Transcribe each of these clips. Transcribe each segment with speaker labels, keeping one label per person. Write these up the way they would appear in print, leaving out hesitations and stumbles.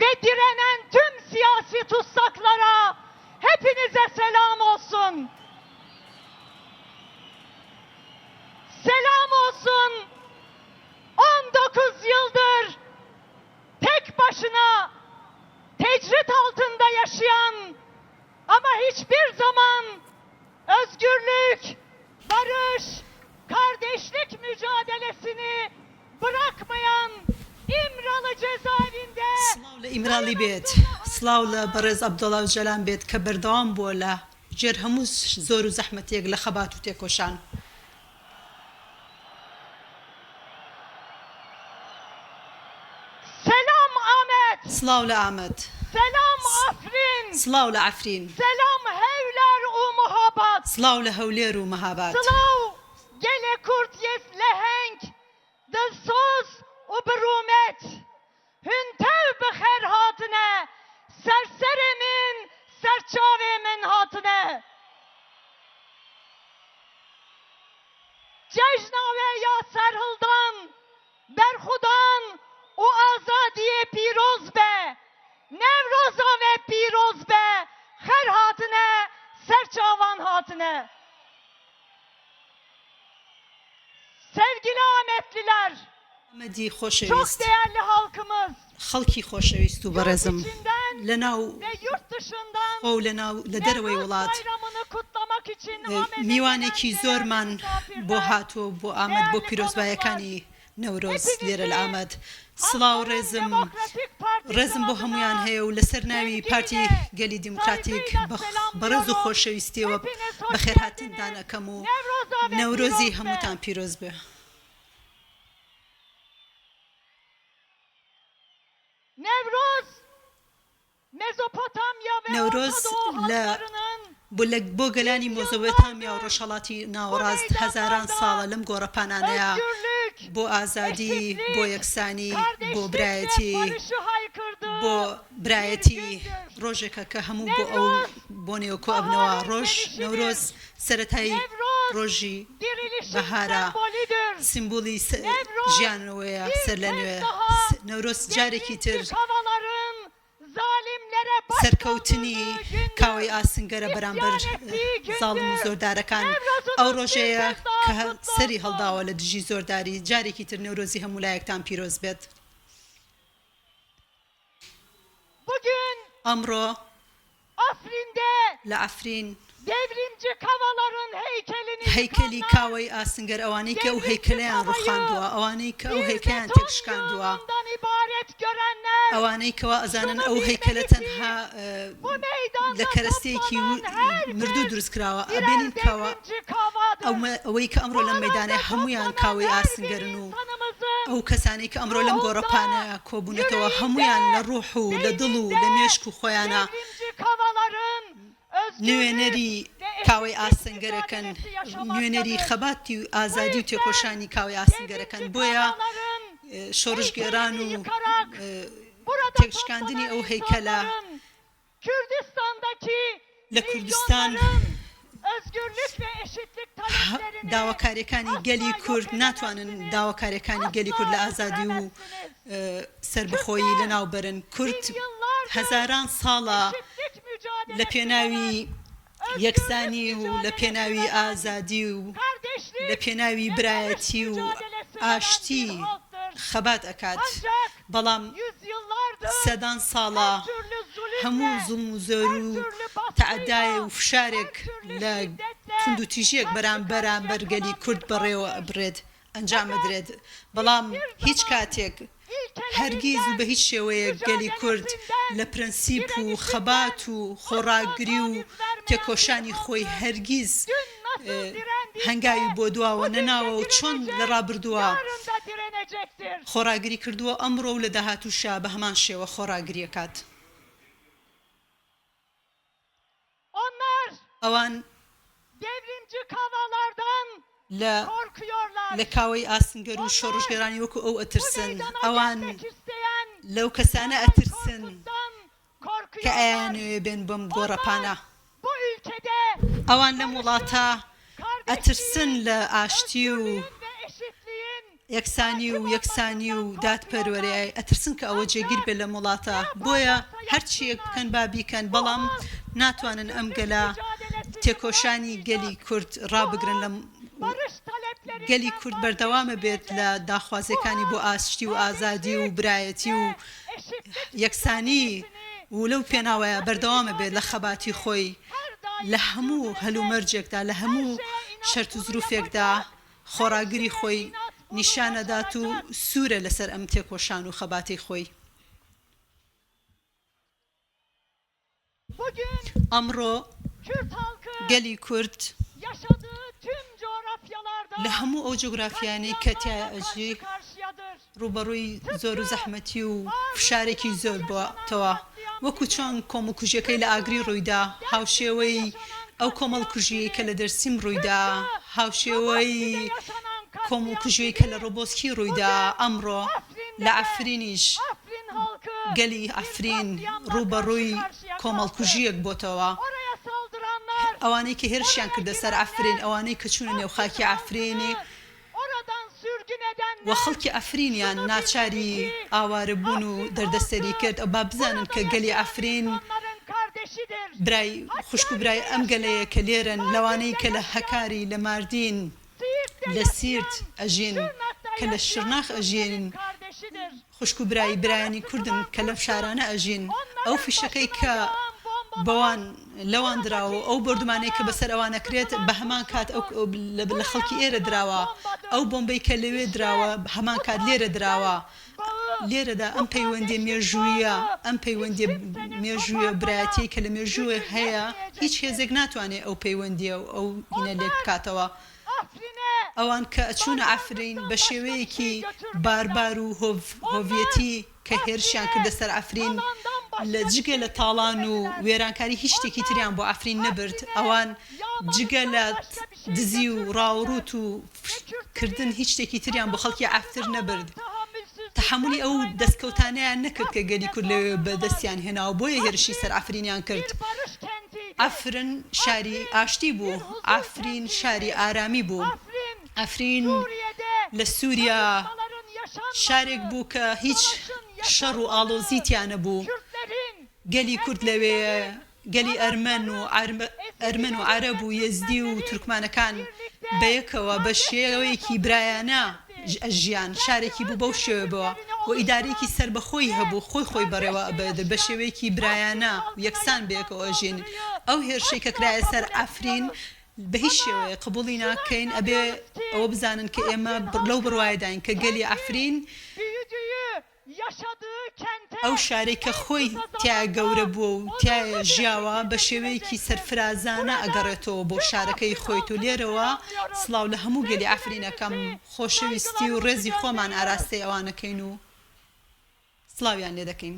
Speaker 1: ve direnen tüm siyasi tutsaklara hepinize selam olsun. Selam olsun 19 yıldır tek başına tecrit altında yaşayan ama hiçbir zaman özgürlük, barış, kardeşlik mücadelesini bırakmayan İmralı cezaevinde
Speaker 2: سڵاو لە ئیمرالی بێت، سڵاو لە بەڕێز عەبدوڵا ئۆجالان بێت کە بەردەوام بووە لە ژێر هەموو زۆر و زەحمەتییەک لە خەبات و تێکۆشان.
Speaker 1: Selam Amed.
Speaker 2: سڵاو لە ئامەد.
Speaker 1: Selam Afrin.
Speaker 2: سڵاو لە عەفرین.
Speaker 1: Selam Hewler û Mahabad.
Speaker 2: سڵاو لە هەولێر و مەهاباد.
Speaker 1: Silav gelê Kurd yê leheng, dilsoz û bi rûmet. Hûn tev bi xêr hatine, ser serê min, ser çavê min hatine. Cejna we ya serhildan, berxwedan û azadiyê pîroz be. Newroza we pîroz be, xêr hatine, ser çavan hatine. Sevgili Amedliler,
Speaker 2: ئامەدی
Speaker 1: çok
Speaker 2: خۆشەویست،
Speaker 1: değerli halkımız,
Speaker 2: خەڵکی خۆشەویست و
Speaker 1: yurt
Speaker 2: بەڕێزم
Speaker 1: içinden
Speaker 2: لە ناو
Speaker 1: ve yurt dışından
Speaker 2: خۆ و لە ناو لە دەرەوەی
Speaker 1: Nevruz
Speaker 2: وڵات
Speaker 1: bayramını kutlamak için Amed'e gelen
Speaker 2: میوانێکی
Speaker 1: değerli
Speaker 2: زۆرمان بۆ
Speaker 1: misafirler,
Speaker 2: هاتووە بۆ ئامەد بۆ
Speaker 1: değerli konuklar,
Speaker 2: پیرۆزبایەکانی نەورۆز لێرە لە
Speaker 1: hepinizi
Speaker 2: ئامەد سڵاو و
Speaker 1: Halkların
Speaker 2: ڕێزم
Speaker 1: Demokratik Partisi
Speaker 2: ڕێزم بۆ هەمویان
Speaker 1: adına
Speaker 2: هەیە و لەسەر ناوی پارتی
Speaker 1: sevgiyle,
Speaker 2: گەلی دیموکراتیک
Speaker 1: saygıyla
Speaker 2: بە بەڕێز و
Speaker 1: selamlıyorum.
Speaker 2: خۆشەویستیەوە
Speaker 1: Hepiniz hoş
Speaker 2: بەخێرهاتنتان
Speaker 1: geldiniz.
Speaker 2: ئەکەم و
Speaker 1: Nevroza ve
Speaker 2: نەورۆزی
Speaker 1: piroz be.
Speaker 2: هەمووتان پیرۆز بێ.
Speaker 1: Nevroz, Mezopotamya ve Orta
Speaker 2: نەورۆز
Speaker 1: Doğu
Speaker 2: لە
Speaker 1: halklarının
Speaker 2: بۆ لە بۆ گەلانی مۆزۆپۆتامیا و
Speaker 1: yüzyıllardır
Speaker 2: ڕۆژهەڵاتی
Speaker 1: bu
Speaker 2: ناوەڕاست هەزاران
Speaker 1: meydanlarda
Speaker 2: ساڵە لەم گۆڕەپانانەیە
Speaker 1: özgürlük,
Speaker 2: بۆ ئازادی، بۆ
Speaker 1: eşitlik,
Speaker 2: یەکسانی، بۆ
Speaker 1: kardeşlik ve
Speaker 2: برایەتی،
Speaker 1: barışı haykırdığı
Speaker 2: بۆ
Speaker 1: bir
Speaker 2: برایەتی
Speaker 1: gündür.
Speaker 2: ڕۆژێکە کە هەموو بۆ ئەو
Speaker 1: Nevroz
Speaker 2: بۆنەیەوە کۆ ئەبنەوە.
Speaker 1: baharın
Speaker 2: ڕۆژ نەورۆز
Speaker 1: gelişidir.
Speaker 2: سەرەتای
Speaker 1: Nevroz
Speaker 2: ڕۆژی
Speaker 1: dirilişin
Speaker 2: بەهارە،
Speaker 1: sembolüdür.
Speaker 2: سیمبولی
Speaker 1: Nevroz
Speaker 2: ژیانەوەیە
Speaker 1: bir
Speaker 2: سەر لە
Speaker 1: kez
Speaker 2: نوێ.
Speaker 1: daha
Speaker 2: نەورۆز جارێکی
Speaker 1: devrimci
Speaker 2: تر
Speaker 1: kavaların zalimlere baş
Speaker 2: سەرکەوتنی
Speaker 1: kaldırdığı gündür.
Speaker 2: کاوەی ئاسنگەرە بەرامبەر
Speaker 1: İsyan ettiği
Speaker 2: زاڵم و
Speaker 1: gündür.
Speaker 2: زۆردارەکان. ئەو
Speaker 1: Nevrozunuz bir
Speaker 2: ڕۆژەیە
Speaker 1: kez daha
Speaker 2: کە
Speaker 1: kutlu
Speaker 2: سەری
Speaker 1: olsun.
Speaker 2: هەڵداوە لە دژی زۆرداری. جارێکی تر نەورۆزی هەموو لایەکتان پیرۆز بێت.
Speaker 1: Bugün
Speaker 2: ئەمڕۆ
Speaker 1: Afrin'de
Speaker 2: لە عەفرین
Speaker 1: devrimci kavaların heykelini
Speaker 2: هەیکەلی
Speaker 1: yıkanlar
Speaker 2: کاوەی ئاسنگەر ئەوانەی کە ئەو
Speaker 1: devrimci
Speaker 2: هەیکەلەیان
Speaker 1: kavayı
Speaker 2: ڕوخاندووە، ئەوانەی کە ئەو
Speaker 1: bir
Speaker 2: هەیکەیان
Speaker 1: beton
Speaker 2: تێکشکاندووە،
Speaker 1: yığınından ibaret görenler
Speaker 2: ئەوانەی کەوا ئەزانن
Speaker 1: şunu
Speaker 2: ئەو هەیکەلە
Speaker 1: bilmeli ki
Speaker 2: تەنها
Speaker 1: bu
Speaker 2: لە
Speaker 1: meydanda
Speaker 2: کەرەستەیەکی
Speaker 1: toplanan herkes
Speaker 2: مردوو دروست کراوە،
Speaker 1: birer
Speaker 2: ئەبێنین کەوا
Speaker 1: devrimci kavadır.
Speaker 2: ئەوەی کە ئەمڕۆ
Speaker 1: Bu
Speaker 2: لەم
Speaker 1: alanda
Speaker 2: مەیدانەیە هەموویان
Speaker 1: toplanan
Speaker 2: کاوەی
Speaker 1: her bir
Speaker 2: ئاسنگەرن و
Speaker 1: insanımızın
Speaker 2: ئەو کەسانەی کە ئەمڕۆ لەم
Speaker 1: ruhunda,
Speaker 2: گۆڕەپانە کۆبوونەتەوە هەموویان لە
Speaker 1: yüreğinde,
Speaker 2: ڕوح و لە دڵ و لە
Speaker 1: beyninde
Speaker 2: مێشک و خۆیانە
Speaker 1: devrimci kavaların özgürlük
Speaker 2: نوێنەری
Speaker 1: ve
Speaker 2: کاوەی
Speaker 1: eşitlik
Speaker 2: ئاسنگەرەکەن،
Speaker 1: mücadelesi
Speaker 2: نوێنەری
Speaker 1: yaşamaktadır.
Speaker 2: خەباتی و
Speaker 1: Bu
Speaker 2: ئازادی و
Speaker 1: yüzden
Speaker 2: تێکۆشانی کاوەی ئاسنگەرەکەن.
Speaker 1: devrimci
Speaker 2: بۆیە
Speaker 1: kavaların
Speaker 2: شۆڕشگێڕان
Speaker 1: heykelini
Speaker 2: و
Speaker 1: yıkarak burada
Speaker 2: تێکشکاندنی
Speaker 1: toplanan
Speaker 2: ئەو هەیکەلە
Speaker 1: insanların Kürdistan'daki
Speaker 2: لە کوردستان
Speaker 1: milyonların özgürlük ve eşitlik taleplerini
Speaker 2: داواکاریەکانی گەلی
Speaker 1: asla yok
Speaker 2: کورد ناتوانن
Speaker 1: edemezsiniz.
Speaker 2: داواکاریەکانی گەلی کورد لە
Speaker 1: Asla
Speaker 2: ئازادی و
Speaker 1: öldüremezsiniz.
Speaker 2: سەربەخۆیی
Speaker 1: Kürtler
Speaker 2: لەناو بەرن. کورد
Speaker 1: bin yıllardır
Speaker 2: هەزاران ساڵە
Speaker 1: eşitlik
Speaker 2: لە
Speaker 1: mücadelesi
Speaker 2: پێناوی
Speaker 1: veren, özgürlük
Speaker 2: یەکسانی و لە
Speaker 1: mücadelesi
Speaker 2: پێناوی
Speaker 1: veren,
Speaker 2: ئازادی و
Speaker 1: kardeşlik
Speaker 2: لە پێناوی
Speaker 1: ve barış
Speaker 2: برایەتی و
Speaker 1: mücadelesi veren
Speaker 2: ئاشتی
Speaker 1: bir halktır.
Speaker 2: خەبات ئەکات.
Speaker 1: Ancak
Speaker 2: بەڵام
Speaker 1: yüzyıllardır
Speaker 2: سەدان ساڵە
Speaker 1: her türlü
Speaker 2: هەموو
Speaker 1: zulümle,
Speaker 2: زوڵم و زۆر
Speaker 1: her
Speaker 2: و
Speaker 1: türlü
Speaker 2: تەعەدایە
Speaker 1: baskıyla,
Speaker 2: و
Speaker 1: her
Speaker 2: فشارێک
Speaker 1: türlü
Speaker 2: لە
Speaker 1: şiddetle
Speaker 2: توندوتیژیەک
Speaker 1: karşı
Speaker 2: بەرامبەران
Speaker 1: karşıya
Speaker 2: بەر گەلی
Speaker 1: kalan
Speaker 2: کورد
Speaker 1: bir
Speaker 2: بەڕێوە
Speaker 1: halktır.
Speaker 2: ئەبرێت ئەنجام
Speaker 1: Fakat
Speaker 2: ئەدرێت. بەڵام
Speaker 1: hiçbir
Speaker 2: هیچ
Speaker 1: zaman
Speaker 2: کاتێک هەرگیز و
Speaker 1: ilkelerinden,
Speaker 2: بە هیچ شێوەیەک گەلی کورد
Speaker 1: mücadelesinden,
Speaker 2: لە پرەنسیپ و
Speaker 1: direnişinden
Speaker 2: خەبات و
Speaker 1: asla
Speaker 2: خۆڕاگری و
Speaker 1: taviz vermeyen bir
Speaker 2: تێکۆشانی خۆی
Speaker 1: halktır.
Speaker 2: هەرگیز
Speaker 1: Dün nasıl direndiyse
Speaker 2: هەنگاوی بۆ دواوە
Speaker 1: bugün de
Speaker 2: نەناوە و چۆن لە
Speaker 1: direnecek,
Speaker 2: ڕابردووە
Speaker 1: yarın da direnecektir.
Speaker 2: خۆڕاگری کردووە ئەمڕۆ و لە داهاتووشا بە هەمان شێوە خۆڕاگری ئەکات.
Speaker 1: Onlar
Speaker 2: ئەوان
Speaker 1: devrimci kavalardan
Speaker 2: لە
Speaker 1: korkuyorlar.
Speaker 2: لە کاوەی ئاسنگەر و
Speaker 1: Onlar
Speaker 2: شۆڕشگێرانی وەکو ئەو
Speaker 1: bu
Speaker 2: ئەترسن.
Speaker 1: meydana
Speaker 2: ئەوان
Speaker 1: gelmek isteyen
Speaker 2: لەو کەسانە
Speaker 1: Kemal
Speaker 2: ئەترسن
Speaker 1: Korkut'tan
Speaker 2: کە
Speaker 1: korkuyorlar.
Speaker 2: ئەیانەوێ بێن بەم
Speaker 1: Onlar
Speaker 2: گۆڕەپانە.
Speaker 1: bu ülkede
Speaker 2: ئەوان لەم
Speaker 1: barışın,
Speaker 2: وڵاتە ئەترسن
Speaker 1: kardeşliğin,
Speaker 2: لە ئاشتی و
Speaker 1: özgürlüğün ve eşitliğin.
Speaker 2: یەکسانی و یەکسانی و دادپەروەری، ئەترسن کە ئەوە جێگیر بێت لەم وڵاتە، بۆیە هەرچییەک بکەن با بیکەن، بەڵام ناتوانن ئەم گەلە تێکۆشانی گەلی کورد ڕابگرن لەم گەلی کورد بەردەوامە بێت لە داخوازیەکانی بۆ ئاشتی و ئازادی و برایەتی و یەکسانی و لەو پێناوەیە بەردەوامە بێت لە خەباتی خۆی لە هەموو هەلومەرجێکدا لە هەموو شەرت و زروفێکدا خۆڕاگری خۆی نیشان ئەدات و سوورە لەسەر ئەم تێکۆشان و خەباتەی خۆی. ئەمڕۆ گەلی کورد لە هەموو ئەو جوگرافیانەی کە تیایا ئەژی ڕووبەڕووی زۆر و زەحمەتی و فشارێکی زۆر بۆتەوە، وەکو چۆن کۆمەڵکوژیەکەی لە ئاگری ڕوویدا، هاوشێوەی ئەو کۆمەڵکوژیەی کە لە دەرسیم ڕوویدا، هاوشێوەی کۆمەڵکوژیەی کە لە ڕۆبۆسکی ڕوویدا، ئەمڕۆ لە عەفرینیش گەلی عەفرین ڕووبەڕووی کۆمەڵکوژییەک بۆتەوە. ئەوانەی کە هێرشیان کردە سەر عەفرین، ئەوانەی کە چوونە نێو خاکی عەفرینی و خەڵکی عەفرینیان ناچاری ئاوارەبوون و دەردەسەری کرد، با بزانن کە گەلی عەفرین برای خوشک و برای ئەم گەلەیە کە لێرەن، لەوانەی کە لە هەکاری، لە ماردین، لە سیرت ئەژین، کە لە شرناخ ئەژین، خوشک و برای برایانی کوردن کە لەم شارانە ئەژین، ئەو فیشەکەی کە بەوان لەوان دراوە و ئەو بۆردومانەی کە بەسەر ئەوان ئەکرێت بە هەمان کات ئەو لە خەڵکی ئێرە دراوە، ئەو بۆمبەی کە لەوێ دراوە هەمان کات لێرە دراوە. لێرەدا ئەم پەیوەندیە مێژوویە، ئەم پەیوەندیە مێژوویە و برایەتیەی کە لە مێژووە هەیە، هیچ هێزێک ناتوانێ ئەو پەیوەندیە و ئەو هینە لێک بکاتەوە. ئەوان کە ئەچوونە عەفرین بە شێوەیەکی باربار و هۆڤیەتی کە هێرشیان کردە سەر عەفرین لە جگە لە تاڵان و وێرانکاری هیچ شتێکی تریان بۆ عەفرین نەبرد ئەوان جگە لە دزی و ڕاوڕووت و کردن هیچ شتێکی تریان بۆ خەڵکی عەفتر نەبرد تەحەمولی ئەو دەستکەوتانەیان نەکرد کە گەلی کورد لەوێ بەدەستیان هێناوە بۆیە هێرشی سەر عەفرینیان کرد. عەفرن شاری ئاشتی بوو، عەفرین شاری ئارامی بوو، عەفرین لە سووریا شارێک بوو کە هیچ شەڕ و ئاڵۆزی تیا نەبوو، گەلی کورد لەوێ، گەلی ئەرمەن و ئەرمەن و عەرەب و یەزدی و تورکمانەکان بەیەکەوە بە شێوەیەکی برایانە ژیان، شارێکی بوو بەو شێوەیە و ئیدارەیەکی سەربەخۆی هەبوو، خۆی خۆی بەڕێوە ئەبرد، بە شێوەیەکی برایانە و یەکسان بەیەکەوە ئەژین. ئەو هێرشەی کە کرایە سەر عەفرین بە هیچ شێوەیەک قبوڵی ناکەین، ئەبێ ئەوە بزانن کە ئێمە لەو بڕوایەداین کە گەلی عەفرین، ئەو شارەی کە خۆی تیایا گەورە بووە و تیایا ژیاوە، بە شێوەیەکی سەرفرازانە ئەگەڕێتەوە بۆ شارەکەی خۆیت و لێرەوە سڵاو لە هەموو گەلی عەفرین ئەکەم، خۆشەویستی و ڕێزی خۆمان ئاراستەی ئەوان ئەکەین و سڵاویان لێ دەکەین.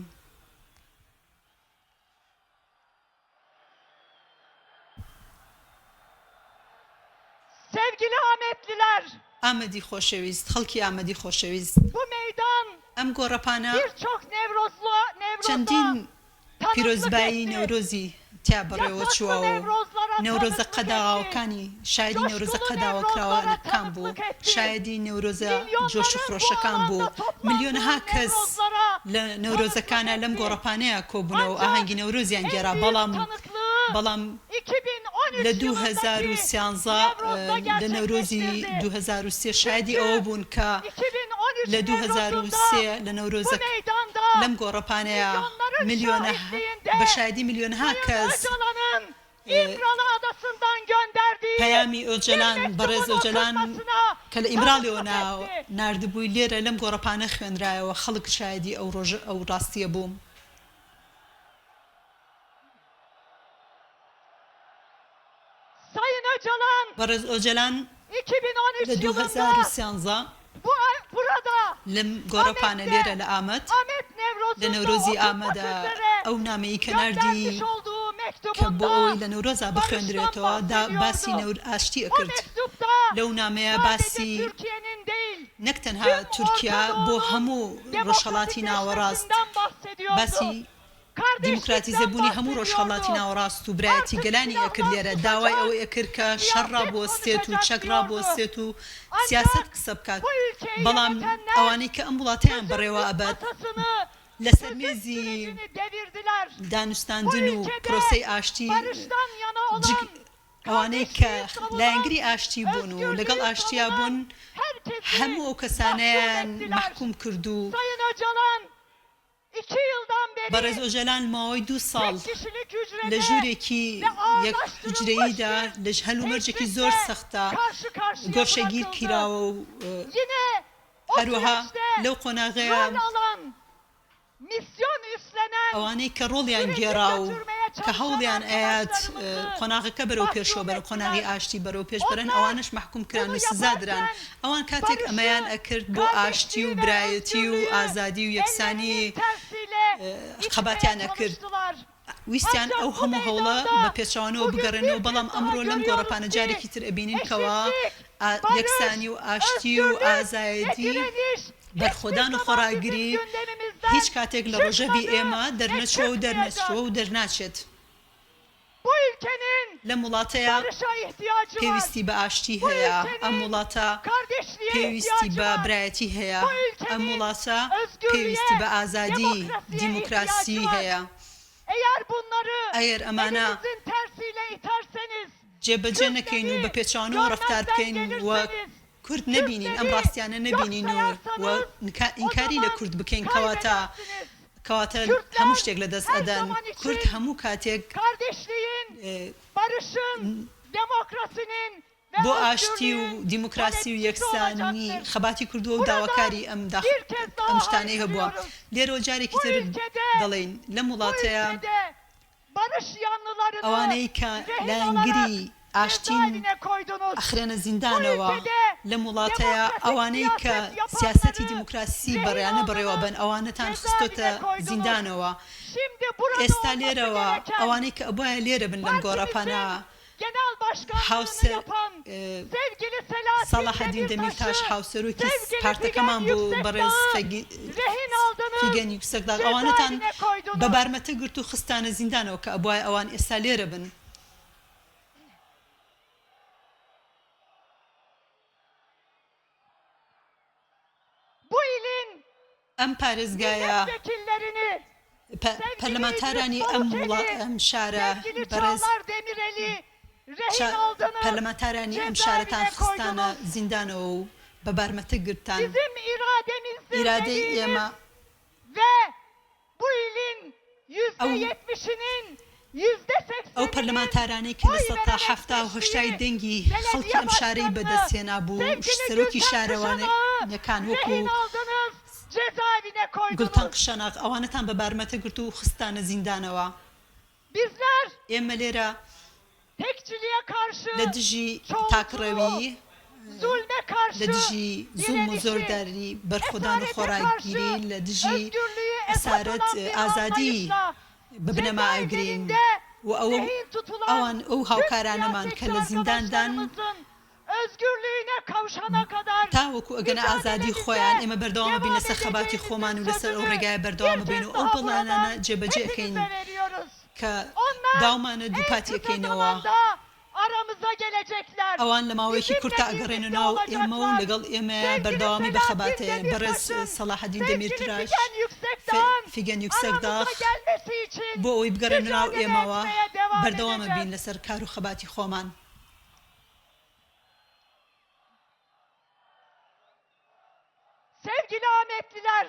Speaker 1: Sevgili Amedliler!
Speaker 2: ئامەدی خۆشەویست، خەڵکی ئامەدی خۆشەویست،
Speaker 1: Bu meydan
Speaker 2: ئەم گۆڕەپانە
Speaker 1: birçok Nevrozlu Nevroz'a
Speaker 2: چەندین
Speaker 1: tanıklık
Speaker 2: پیرۆزبایی
Speaker 1: etti.
Speaker 2: نەورۆزی تیا بەڕێوە
Speaker 1: Yasaklı
Speaker 2: چووە و
Speaker 1: Nevrozlara
Speaker 2: نەورۆزە
Speaker 1: tanıklık etti.
Speaker 2: قەداغاوەکانی شایەدی نەورۆزە
Speaker 1: Coşkulu
Speaker 2: قەداوەکراوانەکان
Speaker 1: Nevrozlara
Speaker 2: بوو،
Speaker 1: tanıklık etti.
Speaker 2: شایەدی نەورۆزە جۆش و
Speaker 1: Milyonların bu
Speaker 2: خرۆشەکان بوو،
Speaker 1: alanda toplandığı
Speaker 2: ملیۆنەها کەس
Speaker 1: Nevrozlara
Speaker 2: لە
Speaker 1: tanıklık
Speaker 2: نەورۆزەکانا لەم
Speaker 1: etti.
Speaker 2: گۆڕەپانەیا کۆبوونەوە و
Speaker 1: Ancak
Speaker 2: ئاهەنگی نەورۆزیان
Speaker 1: en
Speaker 2: گێڕا،
Speaker 1: büyük
Speaker 2: بەڵام
Speaker 1: tanıklığı
Speaker 2: بەڵام لە
Speaker 1: 2013 yılındaki
Speaker 2: 2013
Speaker 1: Nevroz'da
Speaker 2: لە نەورۆزی
Speaker 1: gerçekleştirdi.
Speaker 2: 2003 شایەدی
Speaker 1: Çünkü
Speaker 2: ئەوە بوون کە
Speaker 1: 2013
Speaker 2: لە
Speaker 1: Nevroz'unda
Speaker 2: 2003 لە
Speaker 1: bu
Speaker 2: نەورۆزە
Speaker 1: meydanda
Speaker 2: لەم گۆڕەپانەیا
Speaker 1: milyonların
Speaker 2: ملیۆنەها
Speaker 1: şahitliğinde
Speaker 2: بە شایەدی ملیۆنەها
Speaker 1: Sayın
Speaker 2: کەس
Speaker 1: Öcalan'ın İmralı Adası'ndan gönderdiği
Speaker 2: پەیامی
Speaker 1: bir
Speaker 2: ئۆجەلان بەڕێز
Speaker 1: mektubun
Speaker 2: ئۆجەلان
Speaker 1: okunmasına
Speaker 2: کە لە ئیمراڵیەوە
Speaker 1: tanıklık etti.
Speaker 2: ناردبووی لێرە لەم گۆڕەپانە خوێنرایەوە خەڵک شایەدی ئەو ڕۆژە ئەو ڕاستیە بوو.
Speaker 1: Sayın Öcalan
Speaker 2: بەڕێز ئۆجەلان
Speaker 1: 2013
Speaker 2: لە
Speaker 1: yılında
Speaker 2: 2013
Speaker 1: bu burada
Speaker 2: لەم گۆڕەپانە
Speaker 1: Amed'de
Speaker 2: لێرە لە ئامەد
Speaker 1: Amed
Speaker 2: لە
Speaker 1: Nevroz'unda
Speaker 2: نەورۆزی
Speaker 1: okunmak
Speaker 2: ئامەدا
Speaker 1: üzere
Speaker 2: ئەو نامەی کە ناردی
Speaker 1: göndermiş olduğu
Speaker 2: کە بۆ
Speaker 1: mektubunda
Speaker 2: ئەوەی لە نەورۆزا
Speaker 1: barıştan
Speaker 2: بخوێندرێتەوە دا باسی
Speaker 1: bahsediyordu.
Speaker 2: نەور ئاشتی
Speaker 1: O
Speaker 2: ئەکرد
Speaker 1: mektupta
Speaker 2: لەو نامەیە
Speaker 1: sadece
Speaker 2: باسی
Speaker 1: Türkiye'nin değil
Speaker 2: نەک تەنها
Speaker 1: tüm
Speaker 2: تورکیا
Speaker 1: Orta
Speaker 2: بۆ
Speaker 1: Doğu'nun
Speaker 2: هەموو ڕۆژهەڵاتی ناوەڕاست
Speaker 1: demokratikleşmesinden bahsediyordu.
Speaker 2: باسی. دیموکراتیزە بوونی هەموو ڕۆژهەڵاتی ناوەڕاست و برایەتی گەلانی ئەکرد لێرە داوای ئەوەی ئەکرد کە شەڕ ڕابوەستێت و چەک ڕابوەستێت و سیاسەت قسە بکات بەڵام ئەوانەی کە ئەم وڵاتەیان بەڕێوە ئەبەد لەسەر مێزی دانوستاندن و پرۆسەی ئاشتی جگ ئەوانەی کە لایەنگری ئاشتی بوون و لەگەڵ ئاشتیا بوون هەموو ئەو کەسانەیان مەحکوم کرد و بەڕێز ئۆجەلان ماوەی دوو ساڵ لە ژوورێکی یەک حوجرەییدا لە هەلومەرجێکی زۆر سەختدا گۆشەگیر کراوە و هەروەها لەو قۆناغەیا ئەوانەی کە ڕۆڵیان گێڕا و کە هەوڵیان ئەیات قۆناغەکە بەرەو پێشەوە بەرن، قۆناغی ئاشتی بەرەو پێش بەرن، ئەوانەش مەحکوم کران و سزا دران. ئەوان کاتێک ئەمەیان ئەکرد بۆ ئاشتی و برایەتی و ئازادی و یەکسانی خەباتیان ئەکرد. ویستیان ئەو هەموو هەوڵە بە پێچەوانەوە بگەڕێنەوە، بەڵام ئەمڕۆ لەم گۆڕەپانە جارێکی تر ئەبینین کەوا یەکسانی و ئاشتی و ئازایەتی، بەرخۆدان و خۆڕاگری هیچ کاتێک لە ڕۆژەڤی ئێمە دەرنەچووە و دەرنەچووە و دەرناچێت. لەم وڵاتەیا پێویستی بە ئاشتی هەیە، ئەم وڵاتە پێویستی بە برایەتی هەیە، ئەم وڵاتە پێویستی بە ئازادی، دیموکراسی هەیە. ئەگەر ئەمانە جێبەجێ نەکەین و بە پێچەوانەوە ڕەفتار بکەین و کورد نەبینین، ئەم ڕاستیانە نەبینین و و ئینکاری لە کورد بکەین کەواتە کەواتە هەموو شتێک لە دەست ئەدەن. کورد هەموو کاتێک بۆ ئاشتی و دیموکراسی و یەکسانی خەباتی کردووە و داواکاری ئەم ئەم شتانەی هەبووە. لێرەوە جارێکی تر دەڵێین لەم وڵاتەیا ئەوانەی کە لایەنگری ئاشتین ئەخرێنە زیندانەوە، لەم وڵاتەیا ئەوانەی کە سیاسەتی دیموکراسی بەڕێیانە بەڕێوەبەن ئەوانەتان خستۆتە زیندانەوە، ئێستا لێرەوە ئەوانەی کە ئەبوایە لێرە بن لەم گۆڕەپانە هاوسەر سەڵاحەدین دەمیرتاش هاوسەرۆکی پارتەکەمان بوو بەڕێز فیگەن یوکسەکداغ ئەوانەتان بە بارمەتە گرت و خستانە زیندانەوە کە ئەبوایە ئەوان ئێستا لێرە بن. ئەم پارێزگایە پەرلەمانتارانی ئەم ئەم شارە بەڕێز پەرلەمانتارانی ئەم شارەتان خستانە زیندانەوە و بە بارمەتە گرتان. ئیرادەی ئێمە. ئەو پەرلەمانتارانەی کە 70% ی دەنگی خەڵکی ئەم شارەی بەدەستهێنابوو سەرۆکی شارەوانییەکان وەکو گوڵتان قشەناغ ئەوانەتان بە بارمەتە گرت و خستتانە زیندانەوە. ئێمە لێرە لە دژی تاکڕەوی، لە دژی زوڵم و زۆرداری، بەرخۆدان و خۆڕاگیری، لە دژی ئەسارەت، ئازادی بە بنەما ئەگرین و ئەوە ئەوان ئەو هاوکارانەمان کە لە زینداندان، تاوەکو ئەگەنە ئازادی خۆیان، ئێمە بەردەوام ئەبین لەسەر خەباتی خۆمان و لەسەر ئەو ڕێگایە بەردەوام ئەبین و ئەو بەڵێنانە جێبەجێ ئەکەین کە داومانە دووپاتی ئەکەینەوە. ئەوان لە ماوەیەکی کورتا ئەگەڕێنە ناو ئێمە و لەگەڵ ئێمەیا بەردەوامی بە خەباتەیەن. بەڕێز سەڵاحەدین دەمیرتراش، فیگەن یوکسەکداغ، بۆ ئەوەی بگەڕێنە ناو ئێمەوە بەردەوام ئەبین لەسەر کار و خەباتی خۆمان.
Speaker 1: Sevgili Amedliler,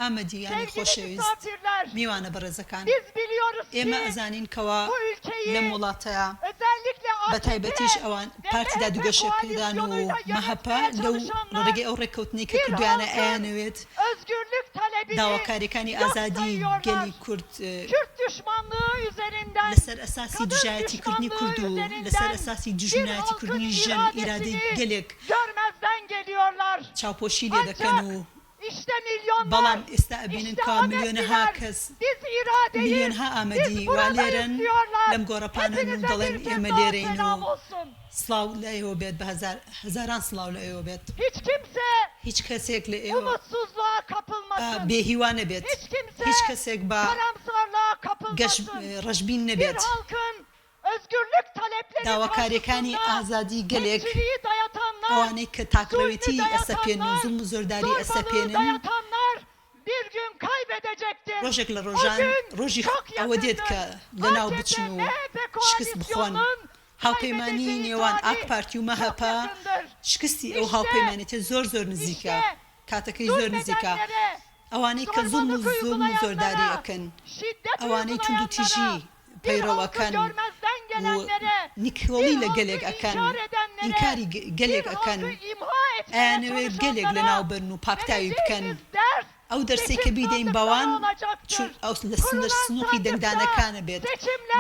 Speaker 2: ئامەدییانی
Speaker 1: sevgili
Speaker 2: خۆشەویست،
Speaker 1: misafirler,
Speaker 2: میوانە بەڕێزەکان،
Speaker 1: biz biliyoruz
Speaker 2: ئێمە
Speaker 1: ki
Speaker 2: ئەزانین کەوا
Speaker 1: bu ülkeyi
Speaker 2: لەم وڵاتەیا
Speaker 1: özellikle
Speaker 2: بە
Speaker 1: AKP
Speaker 2: تایبەتیش ئەوان
Speaker 1: ve
Speaker 2: پارتی
Speaker 1: MHP
Speaker 2: دادوگەشەپێدان و
Speaker 1: koalisyonuyla
Speaker 2: مەهەپە
Speaker 1: yönetmeye
Speaker 2: لەو لە
Speaker 1: çalışanlar
Speaker 2: ڕێگەی ئەو ڕێککەوتنەی کە
Speaker 1: bir
Speaker 2: کردوویانە
Speaker 1: halkın
Speaker 2: ئەیانەوێت
Speaker 1: özgürlük talebini
Speaker 2: داواکارییەکانی
Speaker 1: yok
Speaker 2: ئازادی
Speaker 1: sayıyorlar.
Speaker 2: گەلی کورد
Speaker 1: Kürt düşmanlığı üzerinden,
Speaker 2: لەسەر ئەساسی
Speaker 1: kadın
Speaker 2: دژایەتی کردنی
Speaker 1: düşmanlığı
Speaker 2: کورد و لەسەر
Speaker 1: üzerinden
Speaker 2: ئەساسی
Speaker 1: bir
Speaker 2: دوژمنایەتی
Speaker 1: halkın
Speaker 2: کردنی ژن ئیرادەی
Speaker 1: iradesini
Speaker 2: گەلێک
Speaker 1: görmezden geliyorlar.
Speaker 2: چاوپۆشی لێ دەکەن
Speaker 1: Ancak
Speaker 2: و
Speaker 1: işte milyonlar,
Speaker 2: بەڵام ئێستا ئەبینن
Speaker 1: işte
Speaker 2: کە ملیۆنەها
Speaker 1: Ahmetliler,
Speaker 2: کەس
Speaker 1: biz iradeyiz,
Speaker 2: ملیۆنها
Speaker 1: biz
Speaker 2: ئامەدی وا
Speaker 1: buradayız
Speaker 2: لێرەن
Speaker 1: diyorlar.
Speaker 2: لەم گۆڕەپانەن و
Speaker 1: Hepinize
Speaker 2: دەڵێن
Speaker 1: bir kez
Speaker 2: ئێمە
Speaker 1: daha
Speaker 2: لێرەین و
Speaker 1: selam olsun.
Speaker 2: سڵاو لە ئێوە بێت بە هەزار هەزاران سڵاو لە ئێوە بێت.
Speaker 1: Hiç kimse
Speaker 2: هیچ کەسێک لە ئێوە
Speaker 1: umutsuzluğa
Speaker 2: با
Speaker 1: kapılmasın.
Speaker 2: بێهیوا نەبێت.
Speaker 1: Hiç kimse
Speaker 2: هیچ کەسێک با
Speaker 1: karamsarlığa kapılmasın.
Speaker 2: گەش ڕەشبین نەبێت. داواکارییەکانی ئازادی گەلێک، ئەوانەی کە تاکڕەوێتی ئەسەپێنن و زوڵم و زۆرداری ئەسەپێنن، ڕۆژێک لە ڕۆژان ڕۆژی ئەوە دێت کە لەناو بچن و شکست بخۆن. هاوپەیمانیی نێوان ئاک پارتی و مەهەپە، شکستی ئەو هاوپەیمانێتیە زۆر زۆر نزیکە، کاتەکەی زۆر نزیکە. ئەوانەی کە زوڵم و زوڵم و زۆرداری ئەکەن، ئەوانەی توندوتیژی پەیڕەو ئەکەن و نکۆڵی لە گەلێک ئەکەن، ئینکاری گەلێک ئەکەن، ئەیانەوێت گەلێک لەناو بەرن و پاکتاوی بکەن، ئەو دەرسەی کە بیدەین بەوان ئەو لە سنوقی دەنگدانەکانە بێت،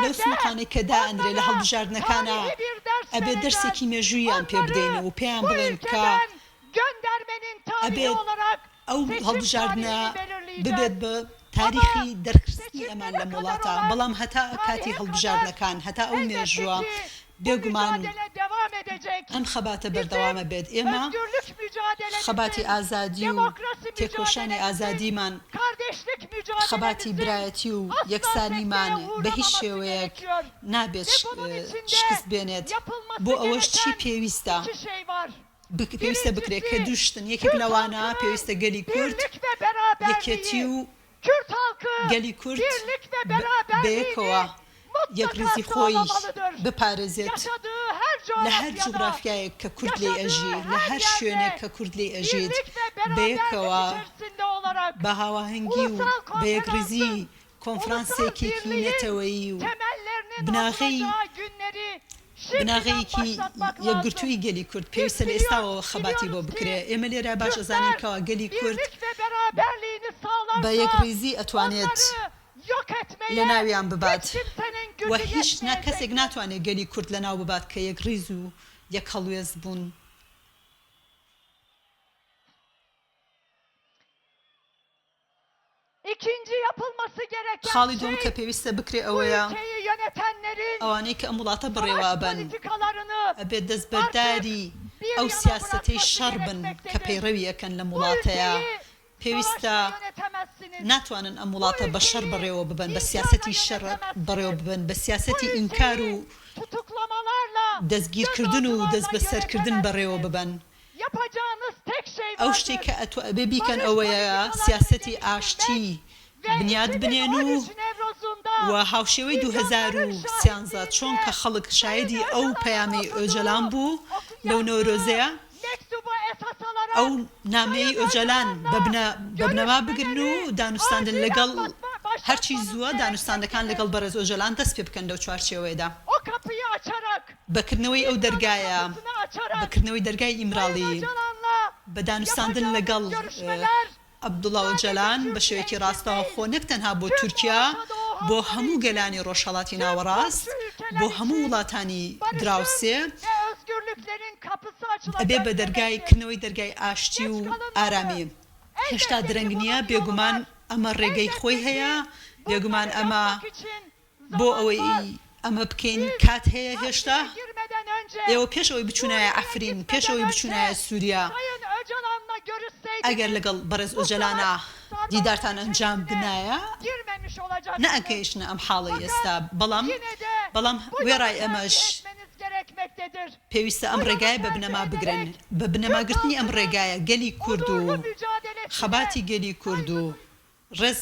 Speaker 2: لەو سنوقانەی کە دائەنرێ لە هەڵبژاردنەکانا ئەبێت دەرسێکی مێژووییان پێ بدەین و پێیان بڵێن کە ئەبێت ئەو هەڵبژاردنە ببێت بە تاریخی دەرخستنی ئەمان لەم وڵاتە، بەڵام هەتا کاتی هەڵبژاردنەکان، هەتا ئەو مێژووە، بێگومان ئەم خەباتە بەردەوامە بێت. ئێمە خەباتی ئازادی و تێکۆشانی ئازادیمان، خەباتی برایەتی و یەکسانیمان بە هیچ شێوەیەک نابێت شکست بێنێت. بۆ ئەوەش چی پێویستە؟ پێویستە بکرێت کە دوو شتن، یەکێک لەوانە پێویستە گەلی کورد یەکێتی و گەلی کورد بەیەکەوە یەکڕیزی خۆی بپارێزێت لە هەر جوگرافیایەک کە کورد لێی ئەژی، لە هەر شوێنێک کە کورد لێی ئەژیت بەیەکەوە بە هاواهەنگی و بە یەکڕیزی کۆنفرانسێکێکی نەتەوەیی و بناغەی بناغەیەکی یەکگرتووی گەلی کورد پێویستە لە ئێستاوەوە خەباتی بۆ بکرێ. ئێمە لێرە باش ئەزانین کەوا گەلی کورد بە یەکڕیزی ئەتوانێت لەناویان ببات و هیچ کەسێک ناتوانێت گەلی کورد لەناو ببات کە یەکڕیز و یەکهەڵوێست بوون. خاڵی دووەم کە پێویستە بکرێ ئەوەیە ئەوانەی کە ئەم وڵاتە بەڕێوە ئەبەن ئەبێت دەستبەرداری ئەو سیاسەتەی شەڕ بن کە پەیڕەوی ئەکەن لەم وڵاتەیا. پێویستە ناتوانن ئەم وڵاتە بە شەڕ بەڕێوە ببەن، بە سیاسەتی شەڕ بەڕێوە ببەن، بە سیاسەتی ئینکار و دەستگیرکردن و دەستبەسەرکردن بەڕێوە ببەن. ئەو شتەی کە ئەتۆ ئەبێ بیکەن ئەوەیە سیاسەتی ئاشتی بنیات بنێن و و هاوشێوەی 2013 چۆن کە خەڵک شایدی ئەو پەیامەی ئۆجەلان بوو لەو نەورۆزەیا ئەو نامەیەی ئۆجەلان بە بنەما بگرن و دانوستاندن لەگەڵ هەرچی زووە دانوستاندەکان لەگەڵ بەڕێز ئۆجەلان دەست پێ بکەن لەو چوارچێوەیەدا. بە کردنەوەی ئەو دەرگایە، بە کردنەوەی دەرگای ئیمراڵی، بە دانوستاندن لەگەڵ عەبدوڵا ئۆجەلان بە شێوەیەکی ڕاستەوخۆ نەک تەنها بۆ تورکیا، بۆ هەموو گەلانی ڕۆژهەڵاتی ناوەڕاست، بۆ هەموو وڵاتانی دراوسێ، ئەبێ بە دەرگای کردنەوەی دەرگای ئاشتی و ئارامی. هێشتا درەنگ نییە، بێگومان ئەمە ڕێگەی خۆی هەیە، بێگومان ئەمە بۆ ئەوەی ئەمە بکەین کات هەیە هێشتا؟ ئێوە پێش ئەوەی بچوونایە عەفرین، پێش ئەوەی بچوونایە سووریا، ئەگەر لەگەڵ بەڕێز ئۆجەلانا دیدارتان ئەنجام بنایە، نەئەگەیشتنە ئەم حاڵەی ئێستا. بەڵام بەڵام وێڕای ئەمەش پێویستە ئەم ڕێگایە بە بنەما بگرن. بە بنەماگرتنی ئەم ڕێگایە گەلی کورد و خەباتی گەلی کورد و ڕێز.